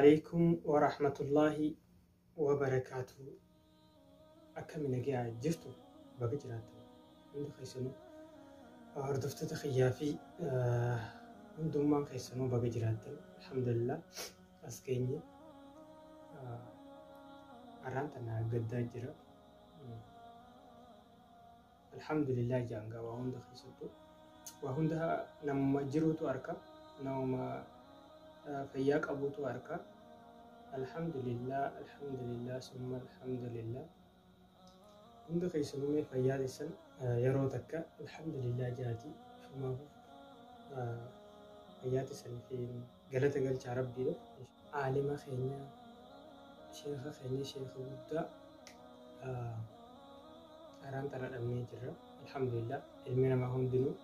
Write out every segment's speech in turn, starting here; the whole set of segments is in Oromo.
Alaikum wa rahmatullahi wa barakaatuh. Akkami nagaa jirtu? Baga jiraattan hundi keessanuu, hordoftoota kiyyaa fi hundummaan keessanuu baga jiraattan. Alhamdulillah, as geenye. Arraan tana gaddaa jira. Alhamdulillah jaangaa waa hunda keessattuu waa hunda namuma jiruutu arka, namuma fayyaa qabuutu arka. Alhamdulillah, alhamdulillah, summa alhamdulillah. Hunda keessanuu mee fayyaa teessan yeroo takka alhamdulillah jaati ifumaaf fayyaa teessanii fi galata galchaa rabbiidha. Aalima keenya, sheekha keenya, sheekha guddaa araan tana dhabnee jirra. Alhamdulillah, ilmi namaa hundinuu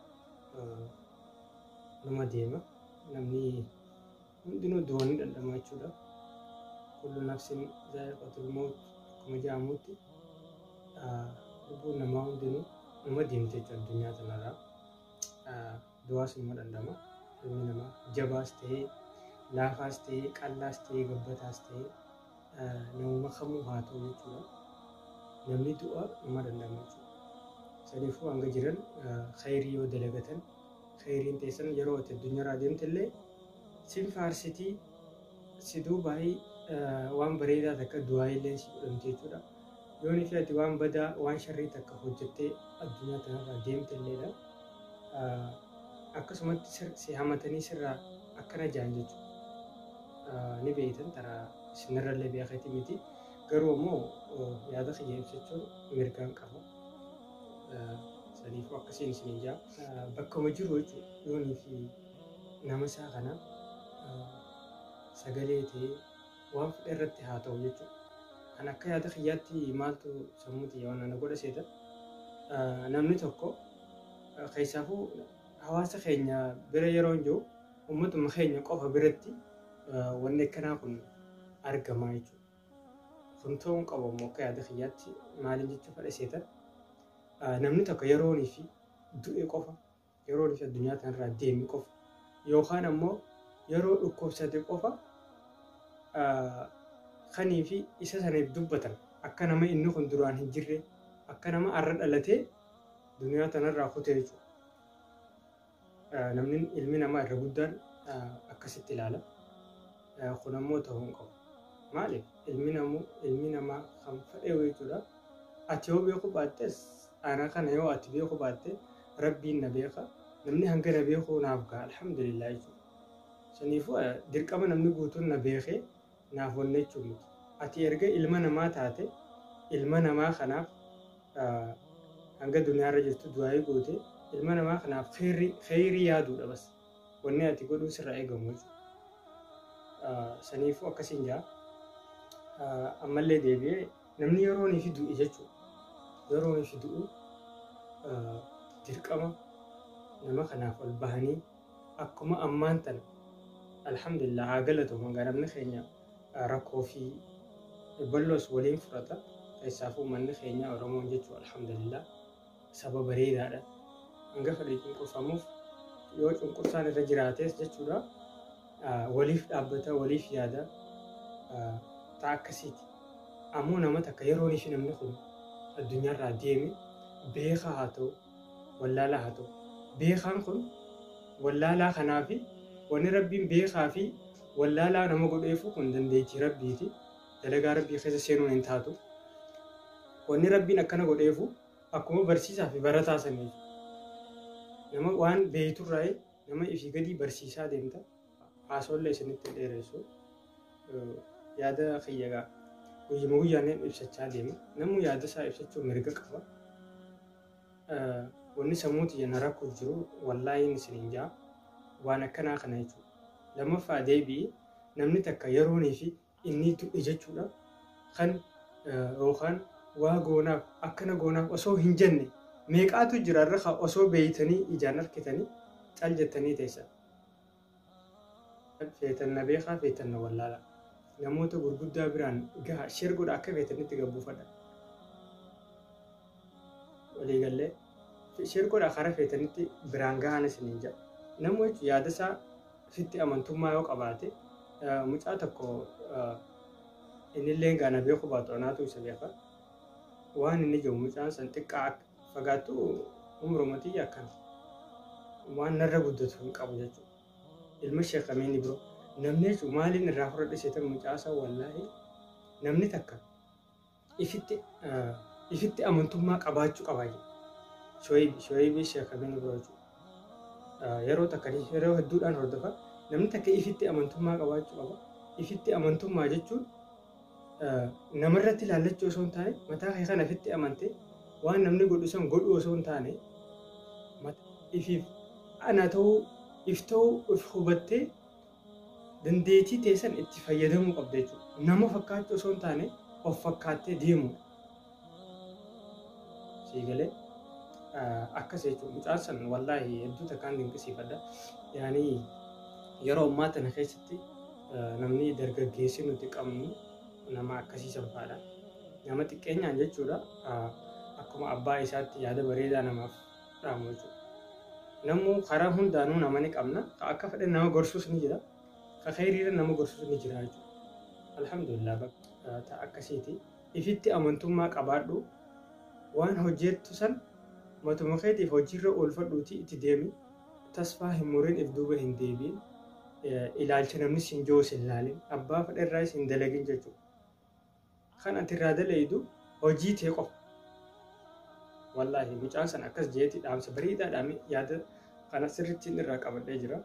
numa deema. Namni hundinuu du'a ni dhandhama jechuudha. Kullu nafsin zaa'iqatul mawt akkuma jedhamutti, lubbuun namaa hundinuu numa deemte jechuudha addunyaa tanarraa. Du'aas numa dhandhama. Ilmi namaa jabaas ta'ee, laafaas ta'ee, qallaas ta'ee, gabbataas ta'ee, namuma kamuu haa ta'u jechuudha. Namni du'a numa dhandhama jechuudha. Saniifuu hanga jiran khayrii yoo dalagatan, khayriin teessan yeroo ati addunyaarraa deemte illee sin faarsitii, si duubaayii waan bareedaa takka du'aa illee si godhamte jechuudha. Yoon fi ati waan badaa, waan sharrii takka hojjettee addunyaa tanarraa deemte illeedha. Akkasumatti si hamatanii sirraa akkana jaan jechuudha. Ni beeytan, taraa isinirrallee beekeeti miti. Garuu ammoo yaada kiyya ibsachuun mirgaan qaba. Saniifuu akkasiin isiniin jaa. Bakkuma jiru jechuudha, yoonii fi nama isaa kana sagalee ta'ee waan fedhe irratti haa ta'u jechuudha. Kan akka yaada kiyyaatti maaltu sammuu xiyya waan ana godha seeta. Namni tokko, keessaafuu hawaasa keenya bira yeroo hin jiru, uummatuma keenya qofa biratti wanni akkanaa kun argamaa jechuudha. Kun ta'uu hin qabu ammoo akka yaada kiyyaatti. Maaliin jechuu fedha seetan? Namni tokko yeroonii fi du'e qofa, yeroonii fi addunyaa kanarraa deeme qofa, yookaan ammoo yeroo dhukkubsate qofa kanii fi isa saniif dubbatan, akka nama inni kun duraan hin jirre, akka nama arra dhalatee duniyaa tanarraa kutee jechuudha. Namni, ilmi namaa irra guddaan akkasitti ilaala. Kun ammoo ta'uu hin qabu. Maaliif? Ilmi namaa kan fedhe jechuudha. Ati yoo beekuu baattes, ana kana yoo ati beekuu baatte, rabbiin na beeka. Namni hanga na beekuu naaf ga'a, alhamdulillah jechuudha. Saniifuu dirqama namni guutuun na beekee naaf wanna jechuu miti. Ati erga ilma namaa taate, ilma namaa kanaaf hanga duniyaarra jirtu du'aayii goote, ilma namaa kanaaf kheyrii yaaduudha bas. Wanni ati godhuu sirraa eegamu jechuudha. Saniifuu akkasiin jaa. Ammallee deebi'ee namni yeroonii fi du'e jechuudha. Yeroonii fi du'u dirqama nama kanaaf ol bahanii akkuma ammaan tana, alhamdulillah, haa galatooma hanga namni keenya rakkoo fi bal'oos waliin fudhata. Keessaafuu uummanni keenya Oromoon jechuudha, alhamdulillah, saba bareedaadha. Hanga fedhe cunqurfamuuf yoo cunqursaan irra jiraates jechuudha, waliif dhaabbata, waliif yaada ta'a akkasiiti. Ammoo nama takka yeroon fi namni kun addunyaarraa deeme, beekaa haa ta'u, wallaalaa haa ta'u, beekaan kun wallaalaa kanaafi wanni rabbiin beekaa fi wallaalaa nama godheefu kun dandeettii rabbiiti. Dalagaa rabbii keessa seenuun hin taatu. Wanni rabbiin akkana godheefu akkuma barsiisaa fi barataa sanii. Nama waan beeyturraa nama ifii gadii barsiisaa deemta. Haasoollee isinitti hin dheeressu. Yaada kiyya gaa guyyuma guyyaan ibsachaa deema. Namni yaada isaa ibsachuu mirga qaba. Wanni sammuu tiyya na rakkoo jiru, wallaahi isiniin jaa, waan akkanaa kana jechuudha. Lammaffaa deebi'i, namni takka yeroonii fi inni du'e jechuudha kan yookaan waa goonaaf, akkana goonaaf osoo hin jenne meeqaatu jira irra osoo beeytanii ijaan argitanii cal jettanii teessan. Feetan na beekaa, feetan na wallaala. Namoota gurguddaa biraan gaha, share godha, akka feetanitti gabbuufadha. Waliigallee share godha, karaa feetanitti biraan gahaan isiniin jedha. Namni jechuun yaada isaa fitti amantummaa yoo qabaate Mucaa tokko innillee gaana beeku baatu anaatu isa beeka. Waan inni jiru mucaan san xiqqaa fagaattu umruma tiyya akkana. Waan narra guddatu hin qabu jechuudha. Ilma Sheekh Amiin Ibroo. Namni jechuun maaliin irraa fudhadhe seetan mucaa san wallaahi namni takka ifitti ifitti amantummaa qabaachuu qaba jedha. Shoeebi Shoeebii Sheekh Amiin Ibroo jechuudha. Yeroo takka yeroo hedduudhaan hordofa. Namni takka ifitti amantummaa qabaachuu qaba. Ifitti amantummaa jechuun namarratti ilaallachuu osoo hin taane mataa kee kana ifitti amantee waan namni godhu san godhuu osoo hin taane ifiif ana ta'uu if ta'uu if hubattee dandeettii teessan itti fayyadamuu qabda jechuudha. Nama fakkaachuu osoo hin taane of fakkaattee deemuudha. Sii galee akkas jechuudha. Mucaan san wallaahi hedduu takkaan dinqisiifadha. Yaani yeroo ammaa tana keessatti namni dargaggeessi nuti qabnu nama akkasii san fa'aadha. Nama xiqqeenyaan jechuudha akkuma abbaa isaatti yaada bareedaa namaaf dhaamu jechuudha. Namuu karaa hundaanuu nama ni qabna. Ka akka fedhan nama gorsuus ni jira. Ka kheyriirra nama gorsuus ni jira jechuudha. Alhamdulillah bakka ta akkasiiti. Ifitti amantummaa qabaadhu. Waan hojjettu san matuma keetiif hojiirra oolfadhuutii itti deemi. Tasfaa hin murin if duuba hin deebiin. Ilaalcha namni sin jiru sin laalin. Abbaa fedherraas hin dalagin jechuudha. Kan ati irraa dalaydu hojii tee qofa. Wallaahi mucaan san akkas jeeti dhaamsa bareedaa dhaame yaada kana sirriitti irraa qabadhee jira.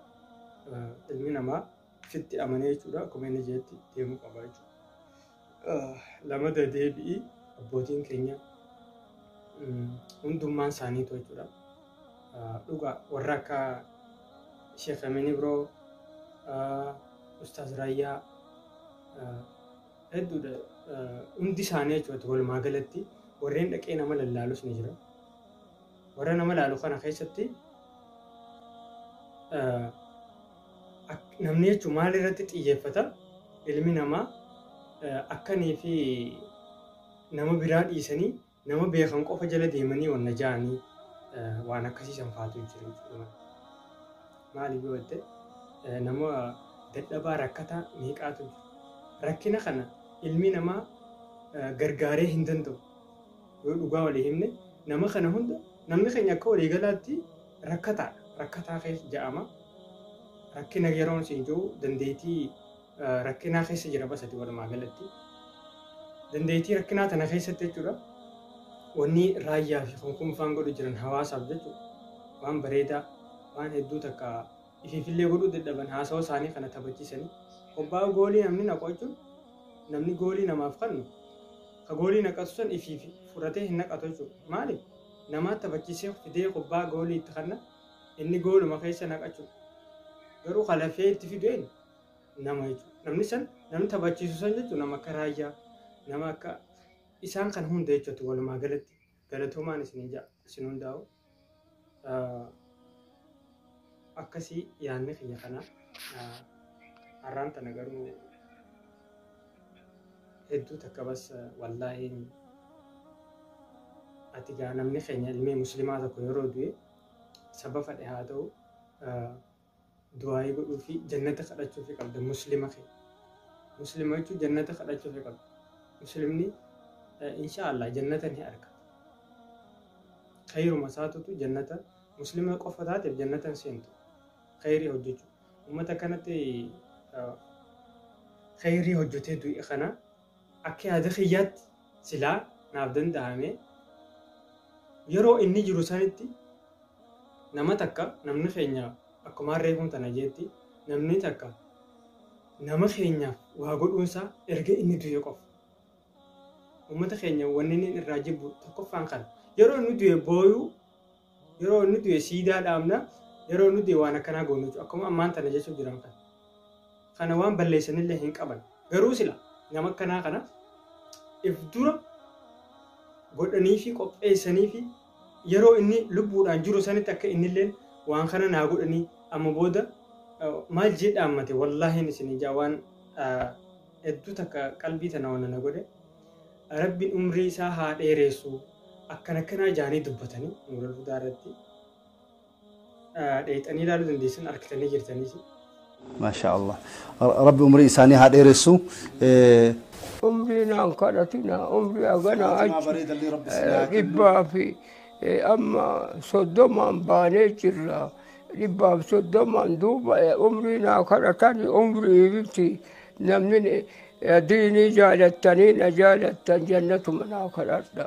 Ilmi namaa fitti amanee jechuudha akkuma inni jeetti deemuu qaba jechuudha. Lamada deebi'i abbootiin keenya hundummaan isaaniitu jechuudha. Dhugaa warra akka Sheekh Amin Ibroo, Ustaaz Raayyaa hedduudha. Hundi isaanii jechuudha walumaa galatti warreen dhaqee nama lallaalus ni jira. Warra nama laalu kana keessatti namni jechuun maal irratti xiyyeeffata? Ilmi namaa akkanii fi nama biraa dhiisanii nama beekan qofa jala deemanii wanna ja'anii waan akkasii san faatu jira jechuudha. Maaliif yoo jette nama dadhabaa rakkataa meeqaatu jira. Rakkina kana ilmi namaa gargaaree hin danda'u. Yoo dhugaa walii himne nama kana hunda namni keenya akka waliigalaatti rakkataadha. Rakkataa keessa ja'ama. Rakkina yeroon siin jiru dandeettii rakkinaa keessa jira basati walumaa galatti. Dandeettii rakkinaa tana keessatti jechuudha. Wanni raayyaa fi kunkunfaan godhu jiran hawaasaaf jechuudha. Waan bareedaa waan hedduu takka ifiifillee godhuu dadhaban haasawa isaanii kana taphachiisanii. Kubbaa goolii namni naqu jechuun namni goolii namaaf kennu ka goolii naqatu san ifiif fudhatee hin naqatu jechuudha. Maaliif? Namaa taphachiisee fidee kubbaa goolii itti kenna inni gooluma keessa naqachuudha. Garuu ka lafee itti fidu eenyu? Nama jechuudha. Namni san namni taphachiisu san jechuudha nama akka raayyaa nama akka isaan kan hunda jechuudha walumaa galatti galatoomaan isin ja'a isin hundaa'u. Akkasii yaadni kiyya kana har'aan tana garuu hedduu takka bas wallaahi ati gaa namni keenya ilmee muslimaa tokko yeroo du'e saba fedhe haa ta'u du'aayii godhuu fi jannata kadhachuu fi qabda muslima kee. Muslima jechuun jannata kadhachuu fi qabda. Muslimni insha Allah jannata ni argata. Khayruma isaatutu jannata muslima qofa taateef jannata hin seentu. Khayrii hojjechuu. Uummata kanatti khayrii hojjetee du'e kana akka yaada kiyyaatti silaa naaf danda'ame yeroo inni jiru sanitti nama takka namni keenya akkuma harree kun tana jeetti namni takka nama keenyaaf waa godhuunsaa erga inni du'e qofa. Uummata keenya wanni inni irraa jibbu tokkoffaan kana. Yeroo inni du'e booyuu, yeroo inni du'e siidaa dhaabna, yeroo inni du'e waan akkanaa goonu jechuudha. Akkuma ammaan tana jechuun jiran kana. Kana waan balleessanillee hin qaban. Garuu sila nama akkanaa kana if dura godhanii fi qopheessanii fi yeroo inni lubbuudhaan jiru sanitti akka innillee waan kana naa godhanii amma booda maal jee dhaammate wallaahi isin ijaa waan hedduu takka qalbii tana waan na godhe rabbiin umrii isaa haa dheeressu akkana akkanaa jaanii dubbatanii Nuural Hudaa irratti dheexanii ilaaluu dandeessan argitanii jirtaniis Maashaa Allah. Rabbi umrii isaanii haa dheeressu. Umrii naan kadhatina, umrii hagana achi 130n baanee jirra. 130n duuba umrii naa kadhatani, umrii miti, namni diinii jaalattanii na jaalattan, jannatuma naa kadhadha.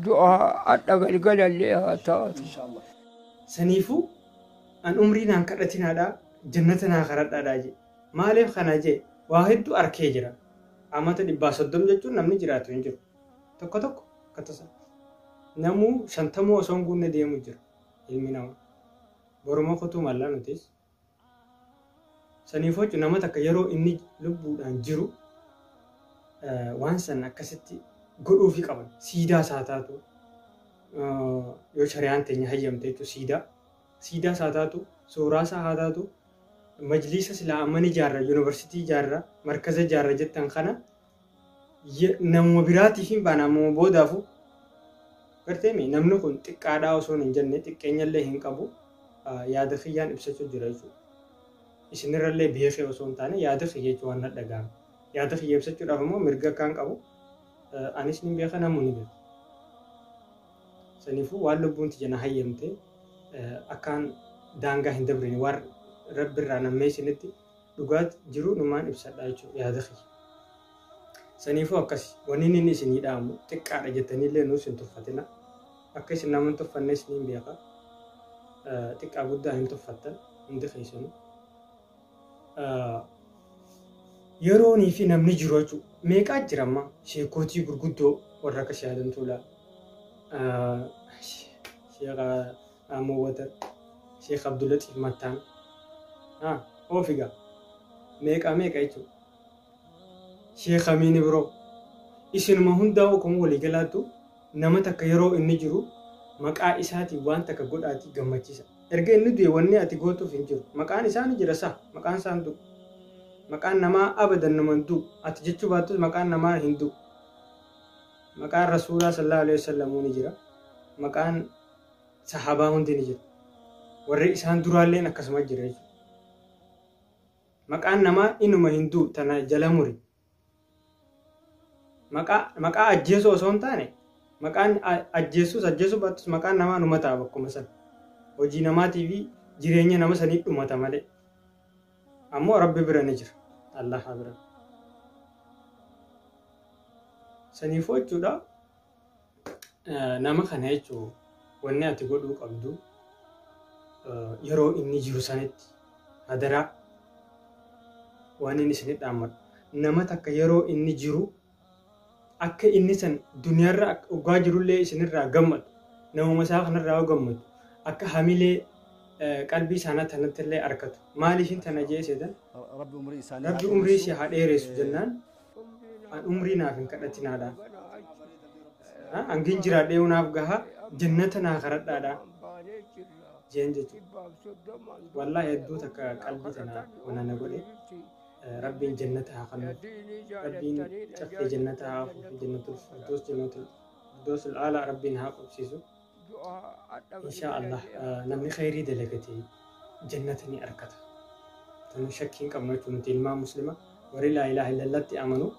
Du'aa hadha galgalallee haa taatu. Saniifuu an umrii naan kadhatinaadha, jannata naa kadhadhaadha jee. Maaliif kana jee? Waa hedduu arkee jira. Amata 130 jechuun namni jiraatu hin jiru. Tokko tokko akka tasa. Namuu 50 osoo hin guunne deemu jira ilmi namaa. Boruma kutuu mallaa nutis. Saniifuu jechuun nama takka yeroo inni lubbuudhaan jiru waan san akkasitti godhuufii qaban. Siidaa isaa taatu, yoo shari'aan teenya hayyamte jechuun, siidaa. Siidaa isaa taatu, suuraa isaa haa taatu, majliisa silaa amma ni ijaarra, yuunivarsiitii ijaarra, markaza ijaarra jettan kana namuma biraatiif hin baana ammuma boodaafu. Garteemi namni kun xiqqaadhaa osoo hin jenne, xiqqeenyallee hin qabu, yaada kiyyaan ibsachuu jira jechuudha. Isinirrallee beekee osoo hin taane, yaada kiyya jechuun waan dhaga'ame. Yaada kiyya ibsachuudhaaf immoo mirga akkaan qabu anis ni beeka, namuu ni beeka. Saniifuu waan lubbuun tiyya na hayyamte, akkaan daangaa hin dabrine, waan rabbi irraa nammeessinitti dhugaat jiru numaan ibsadha jechuudha yaada kiyya. Saniifuu akkas wanni inni isinii dhaamu xiqqaadha jettaniillee nuus hin tuffatina. Akka isin nama hin tuffannes ni beeka. Xiqqaa guddaa hin tuffattan hundi keessanuu. Yeroonii fi namni jiru jechuudha. Meeqaa jira amma sheekootii gurguddoo warra akka Sheekh Adam Tuulaa, Sheekh Ammoo Watar, Sheekh Abdullatiif Mattaan, oofigaa meeqaa meeqa jechuudha. Sheekh Amiin biroo isinuma hundaa akkuma waliigalaattu nama takka yeroo inni jiru maqaa isaatiin waan takka godhaatii gammachiisa. Erga inni du'e wanni ati gootuuf hin jiru. Maqaan isaa ni jira sa, maqaan isaa hin du'u. Maqaan namaa abadan nama hin du'u. Ati jechuu baattus maqaan namaa hin du'u. Maqaan Rasuulaa sallallahu alaihi wasallam ni jira. Maqaan sahabaa hundi ni jira. Warri isaan duraalleen akkasuma jira jechuudha. Maqaan namaa inuma hin du'u, tana jala muri. Maqaa ajjeesuu osoo hin taane, maqaan ajjeesuus ajjeesuu baattus maqaan namaa numa ta'a bakkuma sana. Hojii namaatii fi jireenya nama sanii dhumata malee. Ammoo Rabbi bira ni jira. Allah bira. Saniifuu jechuudha, nama kana jechuun wanni ati godhuu qabdu yeroo inni jiru sanitti hadaraa waan inni isinit dhaammatu. Nama takka yeroo inni jiru akka inni san duniyaarra dhugaa jirullee isinirraa gammadu, namuma isaa kanarraa gammadu, akka hamilee qalbii isaanii tanatti illee argatu. Maaliifin tana jee seetan? Rabbi umrii isaanii Rabbi umrii si haa dheeressu jennaan an umrii naaf hin kadhatinaadha. Hangin jiraadhee naaf gaha, jannata naa kadhadhaadha jeen jechuudha. Wallaahi hedduu takka qalbii tana wana na godhe. Rabbiin jannata haa kennuuf. Rabbiin caffee jannata haa afuufu, jannatul firdaus, jannatul firdausul aalaa Rabbiin haa qubsiisu. Inshaa Allah namni khayrii dalagate jannata ni argata. Tanu shakkii hin qabnu jechuudha, nuti ilmaan muslima warri laa ilaaha illallatti amanu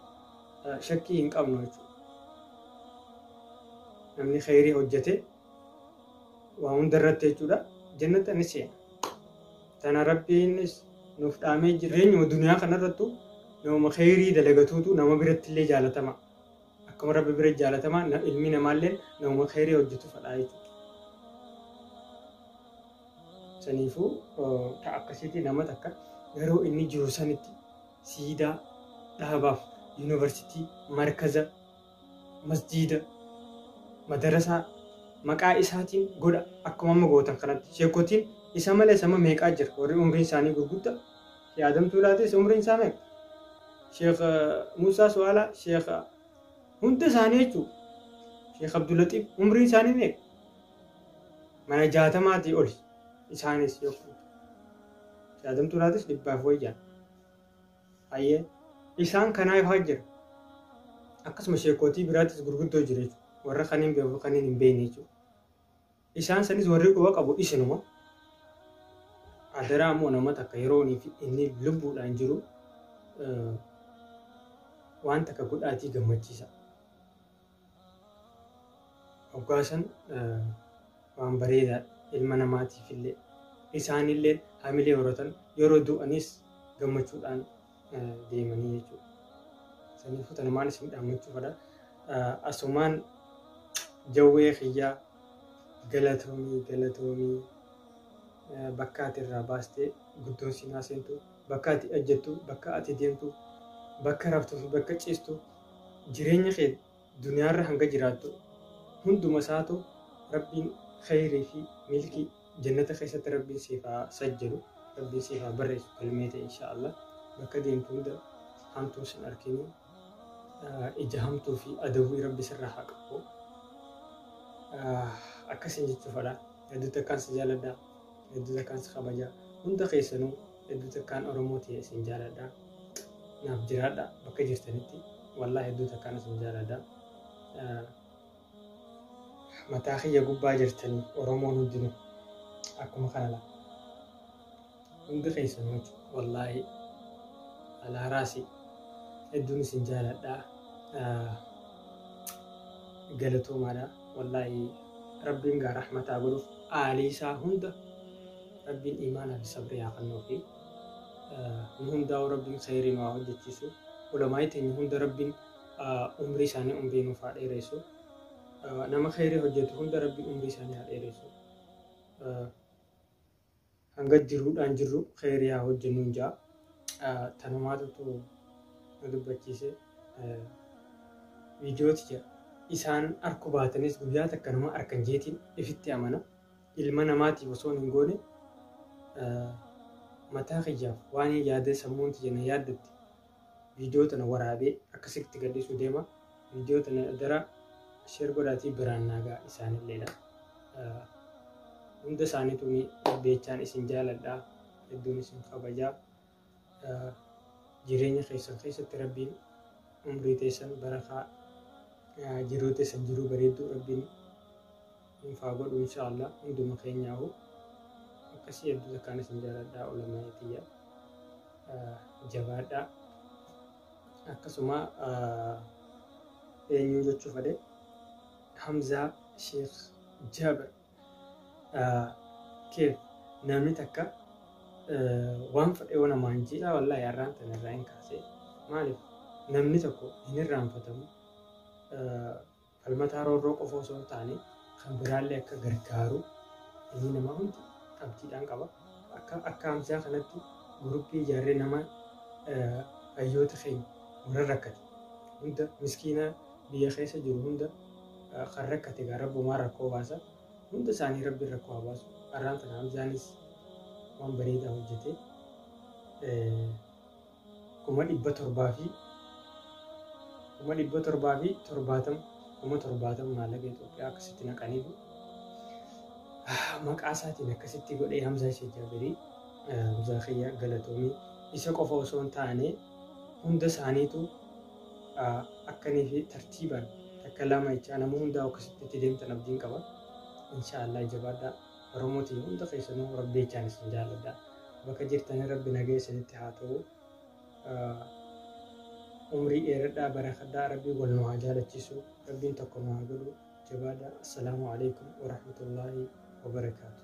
shakkii hin qabnu jechuudha. Namni khayrii hojjete waa hunda irratti jechuudha jannata ni seena. Tana Rabbiinis nuuf dhaamee jireenyuma duniyaa kanarrattu nama khayrii dalagatuutu nama biratti illee jaalatama. Akkuma Rabbi bira jaalatama, ilmi namaallee nama khayrii hojjetu fadhaa jechuudha. Saniifuu ta akkasiitii nama takka yeroo inni jiru sanitti siidaa dhaabaaf, yuunivarsiitii, markaza, masjiida, madarasaa maqaa isaatiin godha akkuma amma gootan kanatti. Sheekotiin isa malee sama meeqaa jira warri umriin isaanii gurguddaa. Sheekh Adam Tuulaatis umriin isaa meeqa? Sheekh Muusaa Su'aalaa, Sheekh hunda isaanii jechuudha. Sheekh Abdullatiif umriin isaanii meeqa? Mana 60-tii oli isaanis yookaan. Sheekh Adam Tuulaatis dhibbaaf wayyaa. Hayyee isaan kanaaf haa jira. Akkasuma sheekotii biraatis gurguddoo jira jechuudha. Warra kaniin beeku, kaniin hin beekne jechuudha. Isaan sanis warri quba qabu isinuma. Adaraa ammoo nama takka yeroo fi inni lubbuudhaan jiru waan takka godhaatii gammachiisa. Hoggaasan waan bareedaa ilma namaatiif illee isaanillee hamilee horatan yeroo du'anis gammachuudhaan deemanii jechuudha. Saniifuu tanumaan isin dhaammachuu fedha. Asumaan jawwee kiyyaa galatoomii galatoomii bakka ati irraa baastee guddoon siin haaseentu bakka ati ejjettu bakka ati deemtu bakka raftuu fi bakka ciistu jireenya kee duniyaarra hanga jiraattu hunduma isaatu rabbiin khayrii fi milkii jannata keessatti rabbiin siif haa sajjalu rabbiin siif haa barreessu galmee ta'e inshaallah bakka deemtu hunda hamtuu sin arginu ija hamtuu fi adawwii rabbi sirraa haa qabu akkasiin jechuu fedha hedduu takkaan si jaaladha hedduu takkaan si kabaja hunda keessanuu hedduu takkaan Oromoo ta'e isin jaaladha naaf jiraadha bakka jirtanitti wallaahi hedduu takkaan isin jaaladha mataa kiyya gubbaa jirtanii Oromoon hundinuu akkuma kana laa hundi keessanuu wallaahi alaa raasii hedduun isin jaaladha galatoomaadha wallaahi rabbiin gaa rahmataa godhuuf aalii isaa hunda rabbiin imaanaa fi sabrii haa kennuu fi nu hundaa'u rabbiin khayrii nu haa hojjechiisu ulamaa'ii teenya hunda rabbiin umrii isaanii umrii nuuf haa dheeressu nama khayrii hojjetu hunda rabbiin umrii isaanii haa dheeressu hanga jiruudhaan jirru khayrii haa hojjennuun jaa tanumaatutu na dubbachiise viidiyooti jira isaan arku baatanis guyyaa takka nama arkan jeetiin ifitti amana ilma namaatiif osoo hin goone mataa kiyyaaf waan hin yaadee sammuun tiyya na yaaddutti viidiyoo tana waraabee akkasitti gadhiisuu deema. Viidiyoo tana dara share godhaatii biraan naagaa isaanilleedha. Hunda isaaniitu beechaan isin jaaladha. Hedduun isin kabajaa. Jireenya keessan keessatti rabbiin umrii teessan barakaa jiruu teessan jiruu bareedduu rabbiin nuuf haa godhu inshaallah hunduma keenyaahu akkasii hedduu takkaan isin jaaladha ulamaa tiyya jabaadha. Akkasuma eenyuun jechuu fedhe Hamzaa Sheekh Jaabir keef namni takka waan fedhe yoo namaan jedha wallaahi har'aan tana irraa hin kaasee maaliif namni tokko hin irraanfatamu falmataa roorroo qofa osoo hin taane kan biraallee akka gargaaru inni nama hundi abdiidhaan qaba. Akka Hamzaa kanatti guruppii ijaarree nama hayyoota keenya warra rakkate hunda miskiina biyya keessa jiru hunda kan rakkate gaa rabbumaa rakkoo baasa hunda isaanii rabbiin rakkoo haa baasu. Har'aan tana Hamzaanis waan bareedaa hojjete 700,000 770,000 70,000 maallaqa Itoophiyaa akkasitti naqaniif maqaa isaatiin akkasitti godhee Hamzaa Sheekh Jaabirii Hamzaa kiyya galatoomii isa qofa osoo hin taane hunda isaaniitu akkanii fi tartiibaan takka lama jechaa nama hundaa akkasitti itti deemtan abdiin qaba. Inshaallah jabaadhaa Oromootiin hunda keessanuu rabbi jechaan isin jaalladha. Bakka jirtanii rabbi nagaa isinitti haa ta'u. Umrii dheeradhaa barakadhaa rabbiin wal nu haa jaalachiisu rabbiin tokko nu haa godhu jabaadhaa. Assalaamu alaikum warahmatullaahi wabarakaatu.